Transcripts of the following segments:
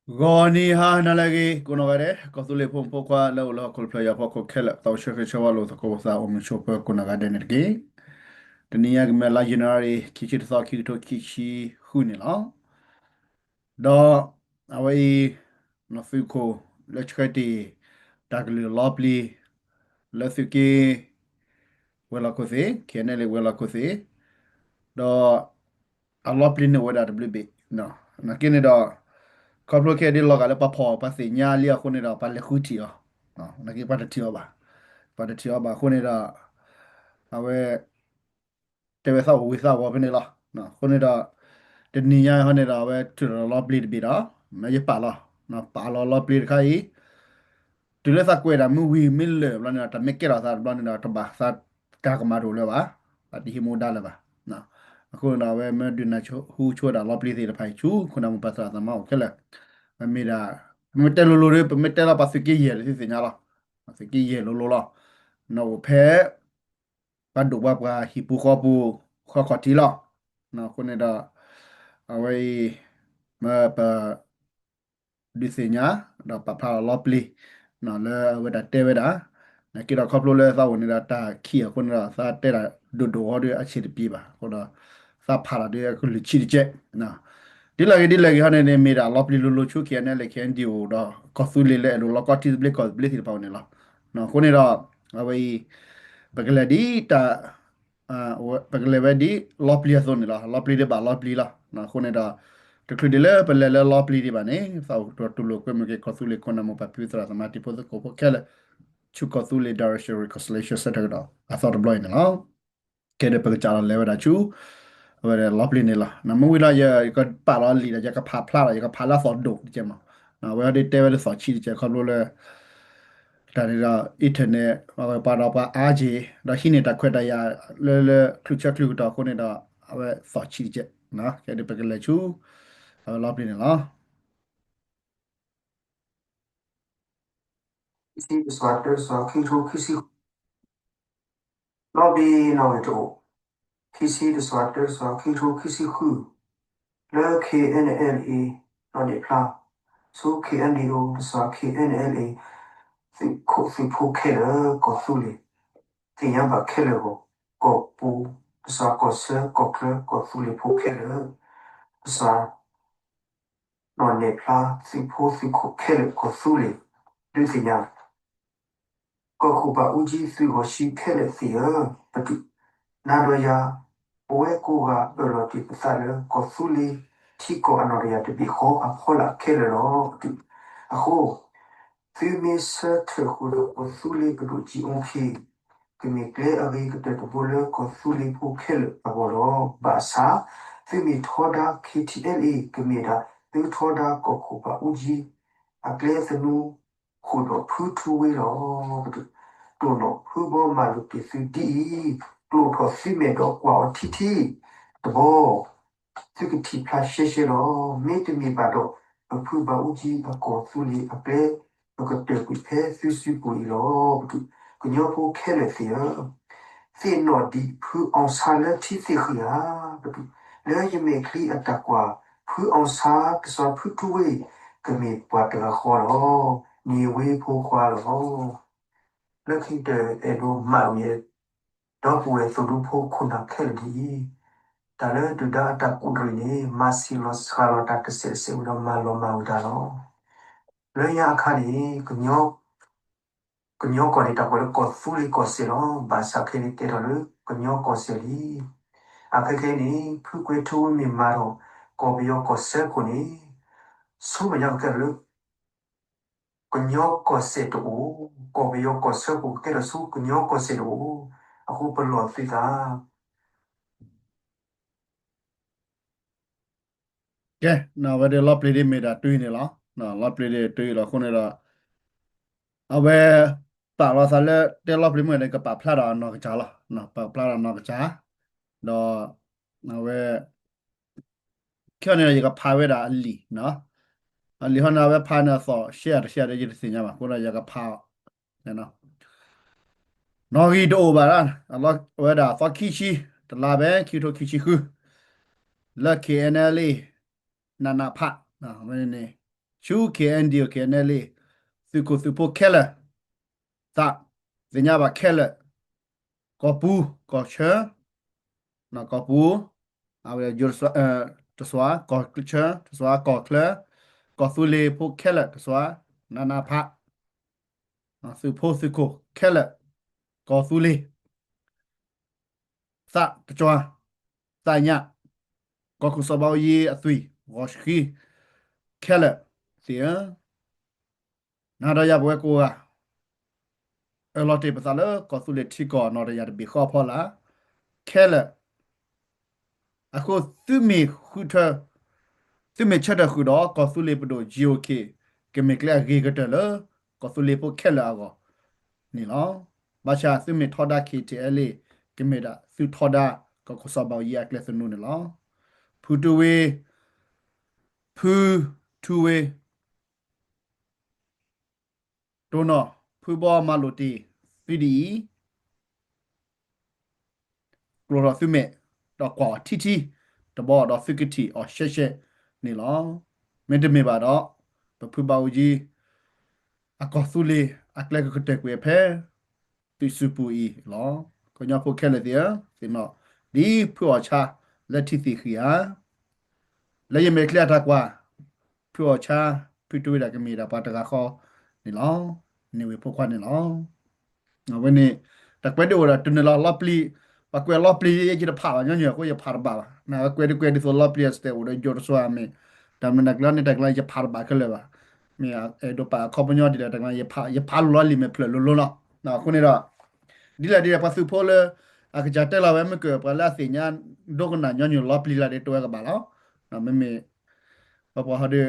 ဂီၤနံၤဟါနၤလၢအဂ့ၤ ကိးနီၢ်ဂၤဒဲး ကီၢ်သူလ့ၤဖိမုၣ်ဖိခွါလၢအိၣ်လၢဟီၣ်ခိၣ်ဖျၢၣ်ယွၤဖီခိၣ်ခဲလၢာ် သးအိၣ်ဆၢဃ့ဆၢဝါလိာ်သကိးပသးအိၣ်မုာ်ဆိးပၢၤကိးနီၢ်ဂၤဒဲးန့ၣ်တက့ၢ်. တနံၤညါကမ့ၢ်လါယနူၤအါရံၤ ခံဆံတသီ ခံကထိခံဆံဃုန့ၣ်လီၤ. ဒီးအဝဲအံၤ သုးခိၣ်လၢဆှၢတ့ၢ် တၢ်ကလုၢ်လီၤပျံၤ လၢသုးက့ ဝဲၤလီၢ်ခိၣ်သ့ၣ် ခဲန့ၣ်လၢဝဲၤလီၢ်ခိၣ်သ့ၣ် ဒီးအလီၤပျံၤန့ၢ်ဝဲဒၣ်တဘျုးဘ့ၣ် နာ်က့န့ၣ်ဒီး ခီဖျိခဲဒ်လီၤဂာ်လၢပှၤဖီၣ်ပှၤသ့ၣ်ညါလံအဃိန့ၣ်ဒီး ပှၤလဲၤဃုထံၣ်အီၤ နာ်က့ပှၤတထံၣ်အီၤဘၣ် ပှၤတထံၣ်အီၤဘၣ်အဃိန့ၣ်ဒီး အဝဲ တဲဝဲသးအိၣ်ဝံၤသးဝီၤဖဲန့ၣ်လီၤ. အဃိန့ၣ်ဒီး တနံၤညါဟီန့ၣ်ဒီး အဝဲထုးထီၣ်လီၤပျံၤတဘ့ၣ်ဒီး မ့ၢ်ယပာ်လီၤ ပာ်လီၤလီၤပျံၤတခါအံၤ တုၤလၢသးကွဲးဒၣ်မ့ၢ်ဝံၤမ့ၢ်လၢာ်ဘျီန့ၣ်ဒီး တၢ်မ့ၢ်ကဲထီၣ်သးတဘျီန့ၣ်ဒီး တဘၣ်သးတၢ်ကမၣ်တအိၣ်လၢၤဘၣ်, တၢ်တဟံးမူဒါလၢၤဘၣ်. အဃိန့ၣ်ဒီး အဝဲမ့ၢ်ဒုးနၢ်ဟူဆိဝဲဒၣ်လီၤပျံၤသ့ၣ်တဖၣ်အံၤဆူ ခိၣ်နၢ်မိၢ်ပၢ်သရၣ်သမါအိၣ်ခဲလၢာ်, အမ့ၢ်ဒၣ် ပမ့ၢ်တဲလိၤလိၤဒီး ပမ့ၢ်တဲလီၤပှၤသုးက့ယဲၢ်လၢသုသ့ၣ်ညါလီၤ. သုးက့ယဲၢ်လိၤလိၤလီၤ. နီၢ်အိၣ်ဖဲ ပှၤဒိၣ်ပှၤပှၢ်ဟံၣ်ပူၤဃီပူၤ ဃီခီၣ်ထံးလီၤ. အဃိန့ၣ်ဒီး အဝဲအံၤ မ့ၢ်ပ ဒုးသ့ၣ်ညါ ဒီးပာ်ဖျါလီၤလီၤပျံၤ လၢအဝဲဒၣ်တဲဝဲဒၣ် နာ်က့ဒီးခီဖျိလၢသးအိၣ်န့ၣ်ဒီးတၢ်ခံးအဃိန့ၣ်ဒီး သးတဲဒၣ်ဒိၣ်ဒိၣ်အီၤဒီးအဆံးတပံၤဘၣ်. အဃိဒီး သးဖးလီၤဒီးအကလုၢ်ဆံတကဲး ဒ်လဲၣ်ဂ့ၤဒ်လဲၣ်ဂ့ၤဟီန့ၣ်န့ၣ် မ့ၢ်ဒၣ်လီၤပျံၤလိၤလိၤဆူ ခဲန့ၣ်လၢ ခဲအံၤဒံးအိၣ်ဒီး ကီၢ်သူလ့ၤလၢအဲၣ်ဒိးလီၢ်ကီၢ်ထံသဘျ့ကီၢ်သဘျ့သ့ၣ်တဖၣ်အိၣ်န့ၣ်လီၤ. အဃိန့ၣ်ဒီး အဝဲအံၤ ပကလဲၤဒ်တၢ် ပကလဲၤဝဲဒ်လီၤပျံၤအသိးန့ၣ်လီၤ. လီၤပျံၤဒံးဘၣ်လီၤပျံၤလီၤ. အဃိန့ၣ်ဒီး တချုးဒံးလၢပလဲၤလၢလီၤပျံၤဒံးဘၣ်န့ၣ် သးအိၣ်တူၢ်လိာ်ကွဲမုာ်က့ၤကီၢ်သူလ့ၤခိၣ်နၢ်မိၢ်ပၢ်ဖံသရၣ်သမါတံၤဖိသကိးဖိခဲလၢာ် ဆူကီၢ်သူလ့ၤ direction reconciliation center ကဒီး အသီတဘျီအံၤန့ၣ်လီၤ. ကဲဒီးပကစးလီၤလဲၤဝဲဒၣ်ဆူ အဝဲလီၤပျံၤန့ၣ်လီၤ. မ့ၢ်ဝံၤလီၤ ယကပာ်လီၤလံာ်ဒီး ယကဖးဖျါလီၤ ယကဖးလၢအသီၣ်ဒိၣ်တကဲးမး. အဝဲအံၤဒ်တဲဝဲဒ်သိးဆံးတကဲး ခီဖျိလၢ တၢ်န့ၣ်ဒီး internet ပှၤဒီးပှၤအါက့ၤ ဒီးဟံးန့ၢ်တၢ်ခွဲးတၢ်ယာ်လၢ လၢချုးဆၢချုးကတီၢ်အဃိန့ၣ်ဒီး အဝဲသီၣ်ဆံးတကဲး ကဲဒီးပကလဲၤဆူ အဝဲလီၤပျံၤန့ၣ်လီၤ. ခံဆံတစွၤတၢတစွၤခံကထိခံဆံဃု လီၤဘ့ၣ်နီၣ်ဂံၢ်တအိၣ် ခံဆံတစွၤတၢတစွၤခံကထိခံဆံဃု လၢ K N L A နီၣ်န့ၣ်ဖျါ ဆူ K N D O တစွၤ K N L A သုးခိၣ်သုးဖိခဲလၢာ် ကီၢ်သူလ့ၤ သ့ၣ်ညါဘၣ်ခဲလၢာ်အဂီၢ် ကီၢ်ပူၤ တစွၤ ကီၢ်ဆၢ ကီၢ်ချၢ ကီၢ်သူလ့ၤဖိခဲလၢာ် တစွၤ နီၣ်နဲၣ်ဖျါ သုးဖိသုးခိၣ်ခဲလၢာ်ကီၢ်သူလ့ၤ ဒုးသ့ၣ်ညါ ကီၢ်ခိၣ်ဘးအူကၠံသုးဂီၤဆံခဲလၢာ်သ့ၣ်ဧၢ, ပဒုးနၤဒီးယၤ, ပဝဲကိးဂၤအၢၣ်လီၤတ့ၢ်ပသးလၢ ကီၢ်သူလ့ၤထံကီၢ်အနီၣ်တယၢ်တဘ့ၣ်ဃီအဖီလာ်ခဲလၢာ်လီၤ. အဃိ သုမ့ၢ်ဆၢထၢၣ်ဃုာ်ဒီးကီၢ်သူလ့ၤပဒိၣ်ကံအူခ့ ကမ့ၢ်ကျဲအဂ့ၤကတၢၢ်တဘိလၢကီၢ်သူလ့ၤဖိခဲလၢာ်အဂီၢ်လီၤ. ဘၣ်ဆၣ် သုမ့ၢ်ထီဒါ K T L A ကမ့ၢ်ဒၣ်သုထီဒါကီၢ်ခိၣ်ဘးအူကၠံ အကျဲသနူဃုာ်ဒီးဖုထူဝ့လီၤ. တိၢ်နီၣ်ဖုဘီမၤလိာ်တ့ၢ်သုဒ်အံၤ, ကျိးထီၣ်သုမဲာ်ဒီးကွၢ်အီၤထံထံတဘီ သုကထံၣ်ဖျါရှဲရှဲလီၤ. မ့တမ့ၢ်ဘၣ်ဒီး ပဖုဘးအူကၠံအကီၢ်သူလ့ၤအကျဲ ပကတၢၢ်ကွံာ်ဖဲသုစုပူၤအံၤလီၤ. ပဒုးကညီဖိခဲလၢာ်သ့ၣ်ဧၢ, သ့ၣ်နီၣ်ဒံးဖုအီၣ်ဆၣ်လၢထံသ့ၣ်ဃံဧါ. ပဒုးလၢယမဲာ်ချံအတၢ်ကွၢ် ဖုအီၣ်ဆၣ်တစွၤဖုထူဝ့ ကမ့ၢ်ပှၤတဂၤဃီလီၤ. န့ၢ်ဝ့ဖိခွါလီၤ. လၢခံကတၢၢ်အဲၣ်ဒိးမၤဝံၤ ဒီပုၢ်ဝဲၢ်သိၣ်ဒူဖိခိၣ်နၢ်ခဲလၢာ်ဒ်အံၤ, တၢ်လၢဒုၣ်ဒါအတၢ်ကူၣ်တရံးန့ၣ် မၤဆံးလီၤစှၤလီၤတၢ်တစဲးတစဲးဝံၤဒီးမၤလီၤမၢ်ဝံၤတၢ်လီၤ. လၢညါအခါန့ၣ် ကညီကီၢ်န့ၣ် တၢ်ကွဲးလၢကီၢ်သူလ့ၤကီၢ်စဲၣ်လီၤ. ဘၣ်ဆၣ်ခဲအံၤန့ၣ် ကဲထီၣ်လၢကညီကီၢ်စဲၣ်လံ. အခဲခဲအံၤန့ၣ် ဖုကွဲးထူဝ့မ့ၢ်မၤထီၣ် ကီၢ်ပယီၤကီၢ်စၢဖှိၣ်န့ၣ် ဆူမဲာ်ညါကကဲထီၣ်လၢ ကညီကီၢ်စဲၣ်တအိၣ်, ကီၢ်ပယီၤကီၢ်စၢဖှိၣ်ကကဲထီၣ်ဆူကညီကီၢ်စဲၣ်တအိၣ်, အဃိပလီၢ်သုသး ကဲ, အဝဲဒၣ်လီၤပျံၤဒ်မ့ၢ်ဒၣ်တုၤန့ၣ်လီၤ. လီၤပျံၤဒ်တုၤလီၤအဃိန့ၣ်ဒီး အဝဲ ပာ်လီၤသးလၢတဲလီၤပျံၤမ့ၢ်န့ၣ် ကပာ်ဖျါဒီးနီၢ်ကစၢ်လီၤ. ပာ်ဖျါဒီးနီၢ်ကစၢ်, ဒီး အဝဲ ခဲအံၤန့ၣ်ဒီး ယကဖးဝဲဒၣ်အလံာ်, အလံာ်ဟီန့ၣ် အဝဲဖးန့ၣ်အသီၣ်ရှဲတရှဲဒီး ယတသ့ၣ်ညါဘၣ် အဃိဒီးယကဖးအီၤ နီၣ်ဂံၢ်တအိၣ်ဘၣ်, အဝဲဒၣ်သီခံဆံ တလါဘဲ ခံကထိခံဆံဃု လၢ K N L A နးနးဖး ဝဲန့ၣ်န့ၣ် ဆူ K N D O K N L A သုးခိၣ်သုးဖိခဲလၢာ်, သးသ့ၣ်ညါဘၣ်ခဲလၢာ်, ကီၢ်ပူၤ ကီၢ်ဆၢ, ကီၢ်ပူၤ, အဝဲ တစွါ, ကီၢ်ဆၢ တစွါ, ကီၢ်ချၢ, ကီၢ်သူလ့ၤဖိခဲလၢာ် တစွါ, နနဖ, သုးဖိသုးခိၣ်ခဲလၢာ်, ကီၢ်သူလ့ၤ သးတကၠွါ, သးညါ, ကီၢ်ခိၣ်စီၤဘးအူကၠံအသွံၣ် ဂီၤဆှံ ခဲလၢာ်သ့ၣ်ဧၢ, နၤဒီးယၤပဝဲကိးဂၤ အၢၣ်လီၤတ့ၢ်ပသးလၢကီၢ်သူလ့ၤထံကီၢ်နီၢ်တယၢ်တဘ့ၣ်ဃီအဖီလာ် ခဲလၢာ်, အဃိသုမ့ၢ်ဃုထၢ, သုမ့ၢ်ဆၢထၢၣ်ဃုာ်ဒီးကီၢ်သူလ့ၤပဒိၣ် G O K ကမ့ၢ်ကျဲအဂ့ၤကတၢၢ်လၢ ကီၢ်သူလ့ၤဖိခဲလၢာ်အဂီၢ်န့ၣ်လီၤ. ဘၣ်ဆၣ်သုမ့ၢ်ထီဒါ K T L A ကမ့ၢ်ဒၣ်သုထီဒါကီၢ်ခိၣ်စီၤဘးအူကၠံအကျဲသနူန့ၣ်လီၤ. ဖုတူဝ့, ဖုထူဝ့ တိၢ်နီၣ်ဖုဘီမၤလိာ်တ့ၢ်သုဒ်အံၤ, ကျိာ်ထီၣ်သုမဲာ်, ဒီးကွၢ်အီၤထံထံတဘီဒီးသုကထံၣ်အီၤရှဲရှဲန့ၣ်လီၤ. မ့တမ့ၢ်ဘၣ်ဒီး ပဖုဘးအူကၠံ အကီၢ်သူလ့ၤအကျဲကကတၢၢ်ကွံာ်အဖဲ သုးစုပူၤအံၤလီၤ. ကညီဖိခဲလၢာ်သ့ၣ်ဧၢ, သ့ၣ်နီၣ်ဒ်ဖုအီၣ်ဆါလၢထံသ့ၣ်ဃံဧါ, လၢယမဲာ်ချံအတၢ်ကွၢ်, ဖုအီၣ်ဆါ ဖုတူဝ့ဒၣ်ကမ့ၢ်ဒၣ်ပှၤတဂၤဃီန့ၣ်လီၤ. န့ၢ်ဝ့ၢ်ဖိခွါန့ၣ်လီၤ. အဝဲန့ၣ် တၢ်ကွဲးဒိၣ်ဝဲဒၣ်တုၤန့ၣ်လီၤ. လီပျံၤ, ပှၤကွဲးလီပျံၤယဲယတဖးဘၣ်ညီနုၢ်အဃိ ယဖးတဘၣ်ဘၣ်. နကွဲးတကွဲးဒ်သိးလီပျံၤအစတဲအိၣ်ဒီးယိၤတစွါမ့ၢ်, တၢ်မနုၤတၢ်ကျါန့ၣ် တၢ်ကျါယဖးတဘၣ်ခဲလၢာ်ဘၣ်. မ့ၢ်အဲၣ်ဒိးပာ်အခီပညီဒ်လဲၣ် တၢ်ကျါ ယဖးလိၤလီၤလံာ်မဲာ်ဖျၢၣ်လိၤလိၤလီၤ. အဃိန့ၣ်ဒီး ဒ်လဲၣ်ဒ်လဲၣ် ပှၤသုးဖိလၢ အကစၢ်တဲလီၤဝဲမ့ၢ်ကၢၢ် ပှၤလၢအသ့ၣ်ညါဒိကနၣ်ညီနုၢ်လီပျံၤလၢဒ်တဲဝဲကဘၣ်လီၤ. မ့မ့ၢ် ပှၤပှၤဟီဒီး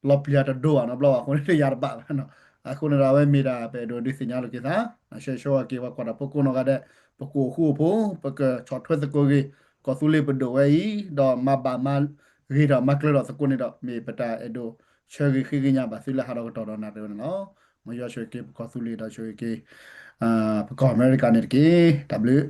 လီပျံၤတဒိဘၣ်နီတဘျီဘၣ်အဃိန့ၣ် ယၤတဘၣ်ဘၣ်. အဃိန့ၣ်ဒီး အဝဲမ့ၢ်ဒၣ်ပအဲၣ်ဒိးဒုးသ့ၣ်ညါလိာ်က့ၤသး ဆှဲဆှီဝဲက့ၤ ပှၤကွၢ်တၢ်ဖိကိးနီၢ်ဂၤဒဲး ပကအိၣ်ဃူအိၣ်ဖိး ပကဆီၣ်ထွဲသကိးဂ့ၤ ကီၢ်သူလ့ၤပဒိၣ်ဝဲအံၤ ဒီးမၤဘၣ်မၤဂ့ၤဒီးမၤကျၢၤဒီးသကိးန့ၣ်ဒီး မ့ၢ်ပတၢ်အဲၣ်ဒိးဆၢဂ့ၤဃ့ကညးဘၣ်သုလၢဟးဒီးကတီၢ်ဒီးနၣ်ရံၣ်ဝဲန့ၣ်လီၤ. မ်ယွၤဆိၣ်ဂ့ၤက့ၤပကီၢ်သူလ့ၤဒီးဆိၣ်ဂ့ၤက့ၤ ပကီၢ်အမဲရကၤန့ၣ်တက့ၢ်. တၢ်ဘျုး